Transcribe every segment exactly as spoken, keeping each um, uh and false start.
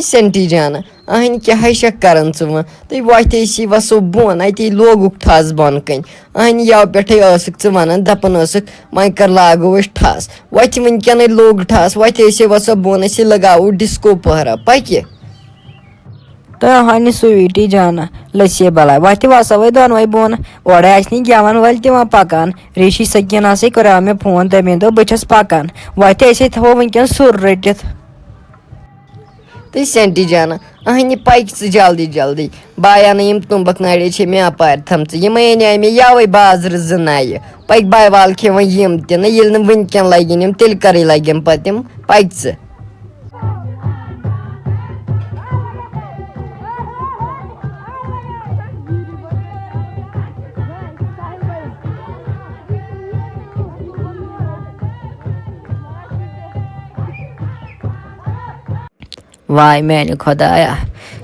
Centi جانہ، اہنہِ کیٛاہ ہے چھکھ کران ژٕ وۄنۍ؟ تُہۍ وۄتھۍ ٲسی وسو بۄن، اتے لوگُکھ ٹھس بۄن کَنۍ۔ اہنہِ یَوٕ پٮ۪ٹھے ٲسٕکھ ژٕ ونان، دپان ٲسٕکھ، وۄنۍ کر لاگو أسۍ ٹھس؟ وۄتھِ وٕنکیٚنٕے لوٚگ ٹھس، وۄتھۍ ٲسی وسو بۄن، أسی لگاوو ڈسکو پہرا، پکہِ۔ تہٕ اہنہِ سویٹی جانہ، لٔسے بلاے، وۄتھِ وسو وۄنۍ دۄنوے بۄن۔ اورے آسہِ نہٕ گٮ۪ون وٲلۍ تہِ وۄنۍ پکان۔ ریٖشی سکیٖنہ سٕے کوٚریو مےٚ فون، تٔمۍ دوٚپ، بہٕ چھَس پکان۔ وۄتھِ أسے تھاوو وٕنکیٚن سُر رٔٹِتھ۔ تہٕ سینٹی جانہ، اہنہِ پکہِ ژٕ جلدی جلدی۔ بایا نہٕ یِم تُمبکھ نرِ چھِ مےٚ اپارِ تھٲمژٕ، یِمے انے مےٚ یوے بازرٕ زٕ نَیہِ۔ پکہِ باے وال کھیوان یِم تہِ نہٕ، ییٚلہِ نہٕ وٕنکیٚن لگن یِم، تیٚلہِ کرٕے لگن پتہٕ یِم۔ پکہِ ژٕ۔ واے میانہِ خۄدایا،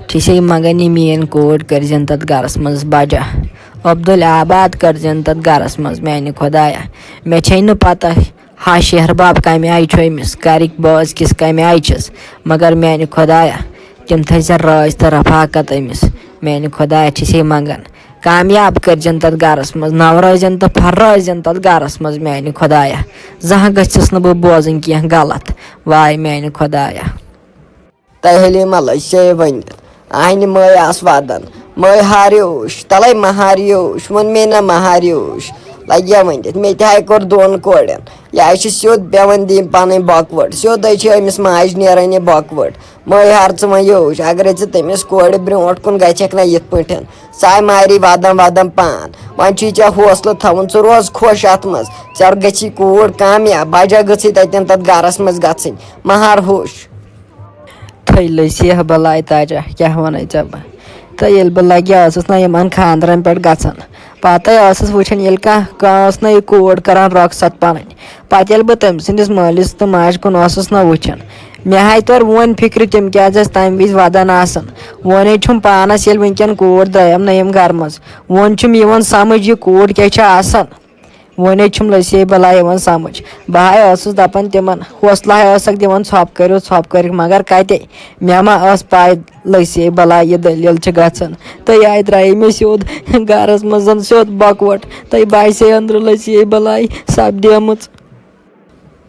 چھِ سے منگان یہِ میٲنۍ کوٗر کٔرزٮ۪ن تتھ گرس منٛز بجا۔ عبدالآباد کٔرزٮ۪ن تتھ گرس منٛز میانہِ خۄدایا۔ مےٚ چھے نہٕ پتہ ہا شہر باب کمہِ آیہِ چھُ أمِس، گرِکۍ بٲژ کِس کمہِ آیہِ چھِس، مگر میانہِ خۄدایا، تِم تھٲیزٮ۪ن رٲضۍ تہٕ رفاقت أمِس۔ میانہِ خۄدایا چھِ سے منگان کامیاب کٔرزٮ۪ن تتھ گرس منٛز، نورٲزٮ۪ن تہٕ پھرٲزٮ۪ن تتھ گرس منٛز میانہِ خۄدایا۔ زانٛہہ گٔژھِس نہٕ بہٕ بوزٕنۍ کینٛہہ غلط۔ واے میانہِ خۄدایا۔ تہٕ حلیمہ لٔج سے ؤنِتھ، اہنہِ مٲے آس ودان، مٲے ہاریوش، تلے مہاریوش، ووٚن مے نہ مہاریوش۔ لگیا ؤنِتھ، مےٚ تہِ ہاے کوٚر دۄن کورٮ۪ن، یہِ ہاے چھِ سیوٚد پٮ۪وان دِنۍ پنٕنۍ بۄکہٕ وٲٹ، سیوٚدے چھِ أمِس ماجہِ نیران یہِ بۄکہٕ وٲٹ۔ مٲے ہار ژٕ وۄنۍ یوش، اگرے ژٕ تٔمِس کورِ برونٛٹھ کُن گژھکھ نہ یِتھ پٲٹھۍ، سۄ آے ماری ودان ودان پان۔ وۄنۍ چھُے ژےٚ حوصلہٕ تھاوُن، ژٕ روز خۄش اتھ منٛز، ژےٚ گژھی کوٗر کامیاب، بجا گٔژھٕے تتٮ۪ن تتھ گرس منٛز گژھٕنۍ، مہار ہوش۔ تھٔلۍ لٔسۍ ہا بلاے تاجا، کیٛاہ وَنَے ژےٚ بہٕ؟ تہٕ ییٚلہِ بہٕ لَگہِ ٲسٕس نہ یِمَن خانٛدرَن پٮ۪ٹھ گژھان، پَتَے ٲسٕس وٕچھان ییٚلہِ کانٛہہ، کانٛہہ ٲس نہ یہِ کوٗر کَران رۄخصت پَنٕنۍ۔ پَتہٕ ییٚلہِ بہٕ تٔمۍ سٕنٛدِس مٲلِس تہٕ ماجہِ کُن اوسُس نہ وٕچھان، مےٚ ہاے توٚر وۄنۍ فِکرِ تِم کیٛازِ ٲسۍ تَمہِ وِزِ وَدان آسان۔ وۄنۍ ہے چھُم پانَس ییٚلہِ وٕنکٮ۪ن کوٗر درٛایَم نہ ییٚمہِ گَرٕ منٛز، وۄنۍ چھُم یِوان سَمٕجھ یہِ کوٗر کیٛاہ چھِ آسان۔ وۄنۍ حظ چھُم لٔسے بلاے یِوان سمجھ۔ بہٕ ہاے ٲسٕس دپان تِمن، حوصلہٕ ہاے ٲسکھ دِوان، ژھۄپہٕ کٔرِو، ژھۄپہٕ کٔرِو، مگر کتہِ؟ مےٚ ما ٲس پاے لٔسے بلاے یہِ دٔلیٖل چھِ گژھان؟ تہٕ یہِ آے درٛایے مےٚ سیوٚد گرس منٛز سیوٚد بۄکوٹ۔ تہٕ باسے أنٛدرٕ لٔسے بلاے سپدیمٕژ۔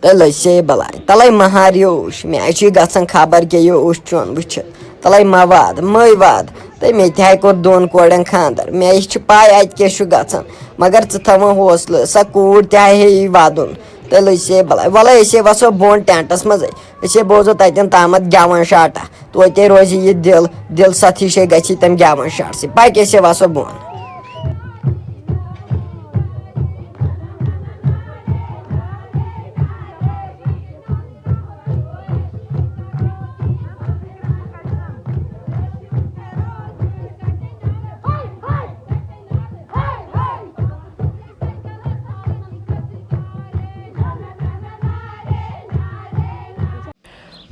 تہٕ لٔسے بلاے۔ تَلَے مہار یوٗش، مےٚ چھُے گژھان خبر کیٛاہ یوٗش چون وٕچھِتھ۔ تَلَے مہ واد، مٔے واد۔ تہٕ مےٚ تہِ ہاے کوٚر دۄن کورٮ۪ن خانٛدر۔ مےٚ یہِ چھِ پَے اَتہِ کیٛاہ چھُ گژھان۔ مگر ژٕ تھاوان حوصلہٕ، سۄ کوٗر تہِ ہاے ہے یی وَدُن۔ تہٕ لٔسے بلاے۔ وَلَے أسے وَسو بۄن ٹٮ۪نٛٹَس منٛزٕے۔ أسے بوزو تَتٮ۪ن تامَتھ گٮ۪وَن شاٹا۔ توتہِ روزِ یہِ دِل، دِل سَتھی شے گژھِ تَمہِ گٮ۪وَن شاٹہٕ سۭتۍ۔ پَکہِ أسے وَسو بۄن۔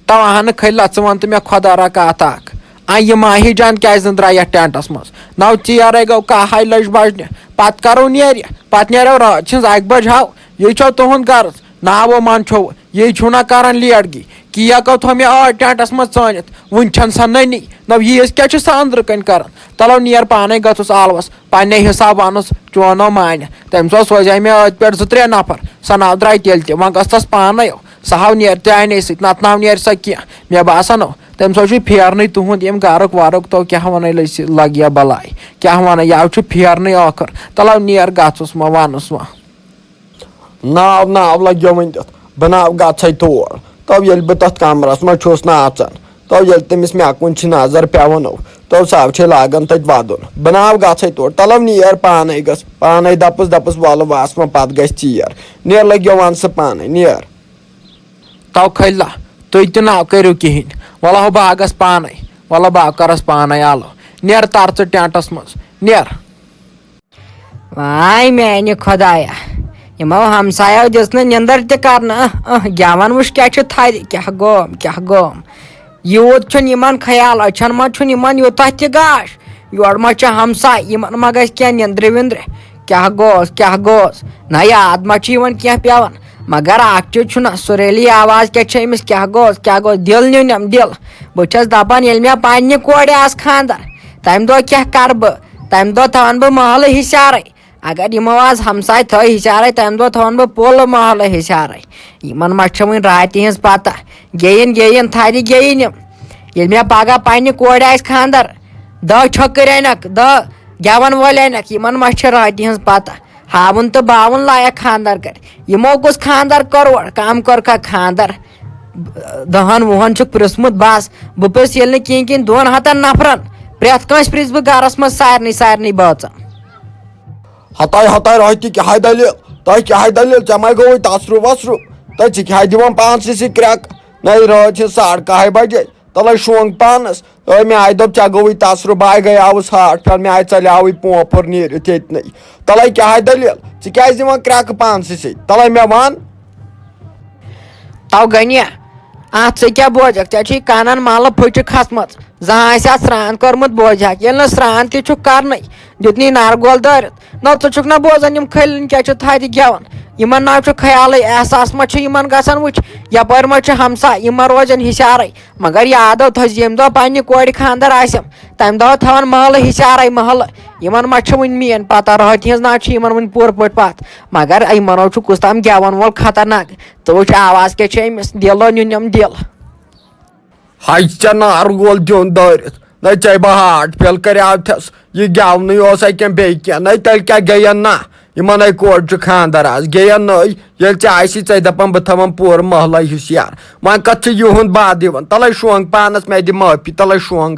تو اہنہٕ کھٔلۍ لا، ژٕ وَن تہٕ مےٚ خۄدا را کَتھ اَکھ۔ آ، یہِ ماہی جان کیٛازِ نہٕ درٛاے یَتھ ٹٮ۪نٛٹَس منٛز؟ نَو ژیر ہے گوٚو، کاہ ہاے لٔج بَجنہِ۔ پَتہٕ کَرو نیرِ، پَتہٕ نیرو راتھ سٕنٛز اَکہِ بَجہِ ہاو۔ یہِ چھو تُہُنٛد غرض؟ ناوو منٛد چھو، یہِ چھُو نہ کَران لیٹ گی۔ کیک او تھوٚو مےٚ آز ٹٮ۪نٛٹَس منٛز ژٲنِتھ، وٕنہِ چھَنہٕ سۄ نٔنی۔ نَو ییٖژ کیٛاہ چھِ سۄ أنٛدرٕ کَنۍ کَران؟ تَلو نیر پانَے گژھُس آلوَس، پنٛنہِ حِساب وَنُس چونو مانہِ۔ تٔمۍ سُنٛد سوزے مےٚ أتھۍ پٮ۪ٹھ زٕ ترٛےٚ نفر، سۄ ناو درٛاے تیٚلہِ تہِ، وۄنۍ گٔژھ تَس پانَے۔ سۄ ہاو نیر تہِ اَنے سۭتۍ، نَتہٕ ناو نیر سۄ کینٛہہ۔ مےٚ باسان، تٔمۍ سُنٛد چھُ پھیرنٕے تُہُنٛد ییٚمہِ گَرُک وَرُک، تو کیٛاہ وَنَے لٔسۍ لَگہِ یا بَلاے؟ کیٛاہ وَنَے؟ یَوٕ چھُ پھیرنٕے ٲخٕر۔ تَلَو نیر گژھُس وۄنۍ، وَنُس وۄنۍ۔ ناو، ناو لَگیومُت یَتھ۔ بہٕ ناو گژھَے تور۔ تو ییٚلہِ بہٕ تَتھ کَمرَس منٛز چھُس نہٕ اَژان، تو ییٚلہِ تٔمِس مےٚ کُن چھِ نظر پٮ۪وان، تو سُہ چھے لاگان تَتہِ وَدُن۔ بہٕ ناو گژھَے تور۔ تَلَو نیر پانَے گژھ، پانَے دَپُس، دَپُس وَلہٕ وَس وۄنۍ، پَتہٕ گژھِ ژیر۔ نیر لَگیو وَن سُہ پانَے، نیر۔ تو کھٔلۍ لا، تُہۍ تہِ نہ کٔرِو کِہیٖنۍ۔ وَلہٕ ہو بہٕ ہا گژھٕ پانَے۔ وَلہٕ بہٕ ہا کَرَس پانَے آلو۔ نیر تَر ژٕ ٹٮ۪نٛٹَس منٛز۔ نیر۔ واے میانہِ خۄدایا، یِمو ہمسایو دِژ نہٕ نِندٕر تہِ کرنہٕ۔ اہ، اہ، گٮ۪وَن وٕچھ کیٛاہ چھُ تھرِ، کیٛاہ گوم، کیٛاہ گوم۔ یوٗت چھُنہٕ یِمن خیال، أچھن منٛز چھُنہٕ یِمن یوٗتاہ تہِ گاش۔ یورٕ ما چھِ ہمساے، یِمن ما گژھِ کینٛہہ نِندرِ وِندرِ؟ کیٛاہ گوس، کیٛاہ گوس؟ نہ یاد ما چھُ یِوان کینٛہہ پٮ۪وان؟ مگر اکھ چیٖز چھُنہ، سُریلی آواز کیٛاہ چھِ أمِس؟ کیٛاہ گوٚو؟ کیٛاہ گوٚو؟ دِل نیونم دِل۔ بہٕ چھَس دَپان، ییٚلہِ مےٚ پننہِ کورِ آسہٕ خانٛدر، تَمہِ دۄہ کیٛاہ کَرٕ بہٕ؟ تَمہِ دۄہ تھاوَن بہٕ محلہٕ ہِشارَے۔ اگر یِمو آز ہمساے تھٲے ہِشارَے، تَمہِ دۄہ تھاوَن بہٕ پوٗرٕ محلہٕ ہِشارَے۔ یِمَن ما چھِ وٕنہِ راتہِ ہِنٛز پَتہ؟ گیٚیِن، گیٚیِن، تھدِ گیٚیِن یِم۔ ییٚلہِ مےٚ پگاہ پننہِ کورِ آسہِ خانٛدر، دَہ چھۄکٕرۍ اَنَکھ، دَہ گٮ۪وَن وٲلۍ اَنَکھ، یِمَن ما چھِ راتہِ ہِنٛز پَتہ؟ ہاوُن تہٕ باوُن لایق خانٛدر کَرِ۔ یِمو کُس خانٛدر کوٚر اورٕ؟ کَم کوٚرکھا خانٛدر؟ دَہَن وُہَن چھُکھ پرٛژھمُت، بَس۔ بہٕ پرٛژھٕ ییٚلہِ نہٕ کِہیٖنۍ کِہیٖنۍ دۄن ہَتَن نفرَن، پرٛٮ۪تھ کٲنٛسہِ پرٛژھٕ بہٕ گَرَس منٛز سارنٕے، سارنٕے بٲژَن۔ ہتاے ہتاے رۄہہِ تہِ کیٛاہ دٔلیٖل؟ تۄہہِ کیٛاہ دٔلیٖل؟ ژےٚ ما گوٚوُے تَسرُو وَسرُو؟ تہٕ ژٕ کیٛاہ دِوان پانسٕے سۭتۍ کرٛٮ۪کہٕ؟ نَے رٲژ ہِنٛز ساڑٕ کاہہِ بجے، تَلَے شۄنٛگ پانَس۔ اے مےٚ آیہِ دوٚپ، ژےٚ گوٚوُے تَسرُو، بہٕ آیہِ گٔیاوُس ہاٹھ پھیٚر، مےٚ آیہِ ژَلیوٕے پونٛپُر نیٖرِتھ ییٚتہِ نٕے۔ تَلَے کیٛاہ دٔلیٖل؟ ژٕ کیٛازِ دِوان کرٛٮ۪کہٕ پانسٕے سۭتۍ؟ تَلَے مےٚ وَن۔ تو غنیہ، اتھ ژٕ کیٛاہ بوزکھ؟ ژےٚ چھُے کنن ملہٕ پھُچہِ کھژمٕژ۔ زانٛہہ آسہِ اتھ سرٛان کوٚرمُت، بوزِ ہاکھ۔ ییٚلہِ نہٕ سرٛان تہِ چھُکھ کرنٕے، دیُتنٕے نرٕ گول دٲرِتھ۔ نہ، ژٕ چھُکھ نہ بوزان، یِم کھٔلۍ کیٛاہ چھِ تھدِ گٮ۪وان؟ یِمن نہ چھُ خیالٕے، احساس ما چھُ یِمن گژھان؟ وٕچھ، یپٲرۍ ما چھُ ہمساے، یِم ما روزن ہِشارے۔ مگر یادو تھٲوزِ، ییٚمہِ دۄہ پننہِ کورِ خانٛدر آسٮ۪م، تمہِ دۄہ تھاوان محلہٕ ہِشارے محلہٕ۔ یِمن ما چھِ وٕنہِ میٲنۍ پتہ، راتہِ ہٕنٛز نہ چھِ یِمن وٕنہِ پوٗرٕ پٲٹھۍ پتھ۔ مگر یِمن چھُ کُس تام گٮ۪وَن وول خطرناک۔ ژٕ وٕچھ آواز کیٛاہ چھِ أمِس، دِلو نیُنم دِل۔ ہاے ژےٚ نار گول دیُن دٲرِتھ، نَے ژےٚ بہٕ ہارٹ فیل کریٛاوتھَس۔ یہِ گٮ۪ونٕے اوسا کِنہٕ بیٚیہِ کینٛہہ؟ نَے تیٚلہِ کیٛاہ گٔیَن نا؟ یِمَن ہے کورِ چھُ خانٛدر آز، گٔیَن نٔے؟ ییٚلہِ ژےٚ آسی، ژےٚ دَپان بہٕ تھاوَن پوٗرٕ محلَے ہِشیار۔ وۄنۍ کَتھ چھِ یِہُنٛد باد یِوان؟ تَلَے شۄنٛگ پانَس، مےٚ دِ معٲفی، تَلَے شۄنٛگ۔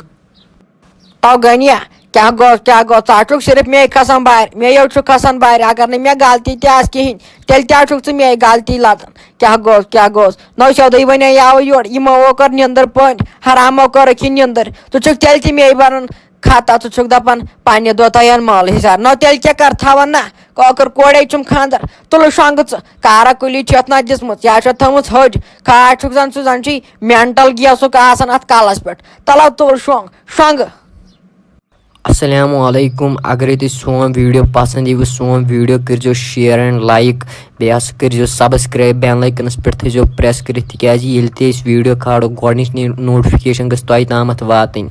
تو غنیہ، کیٛاہ گوٚو، کیٛاہ گوٚو؟ ژٕ ہا چھُکھ صرف مے کھسان بارِ، مے یوت چھُکھ کھسان بارِ۔ اگر نہٕ مےٚ غلطی تہِ آسہِ کِہیٖنۍ، تیٚلہِ تہِ ہا چھُکھ ژٕ مے غلطی لَدان۔ کیٛاہ گوٚو، کیٛاہ گوٚو؟ نو سیوٚدُے وَنے یاوٕ یورٕ، یِمو کٔر نِندٕر پٔنٛدۍ، حرامو کٔرٕکھ یہِ نِندٕر۔ ژٕ چھُکھ تیٚلہِ تہِ مے بَران خطا، ژٕ چھُکھ دَپان پنٛنہِ دۄہ تۄہہِ یَن مٲلہٕ حِساب۔ نو تیٚلہِ کیٛاہ کَر تھاوَن نا؟ کٲکٕر کورے چھُم خانٛدر، تُلہٕ شۄنٛگہٕ ژٕ۔ کارا کُلی چھِ یَتھ نہ دِژمٕژ، یا چھِ یَتھ تھٲومٕژ ۂج۔ کھاج چھُکھ زَن ژٕ زَن چھُے مٮ۪نٹَل گیسُک آسان اَتھ کَلَس پٮ۪ٹھ۔ تَلَو تُل شۄنٛگ، شۄنٛگہٕ۔ السلام علیکم۔ اگرے تۄہہِ سون ویڈیو پسند ییٖوٕ، سون ویڈیو کٔرزیو share and like، بیٚیہِ ہسا کٔرزیو subscribe، bell icon-س پٮ۪ٹھ تھٲیزیو press کٔرِتھ، تِکیازِ ییٚلہِ تہِ أسۍ ویڈیو کھالو، گۄڈنِچ notification گٔژھ تۄہہِ تامَتھ واتٕنۍ۔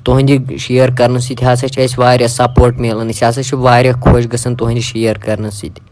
تُہنٛدِ share کرنہٕ سۭتۍ ہسا چھِ اَسہِ واریاہ support میلان، أسۍ ہسا چھِ واریاہ خۄش گژھان تُہنٛدِ share کرنہٕ سۭتۍ۔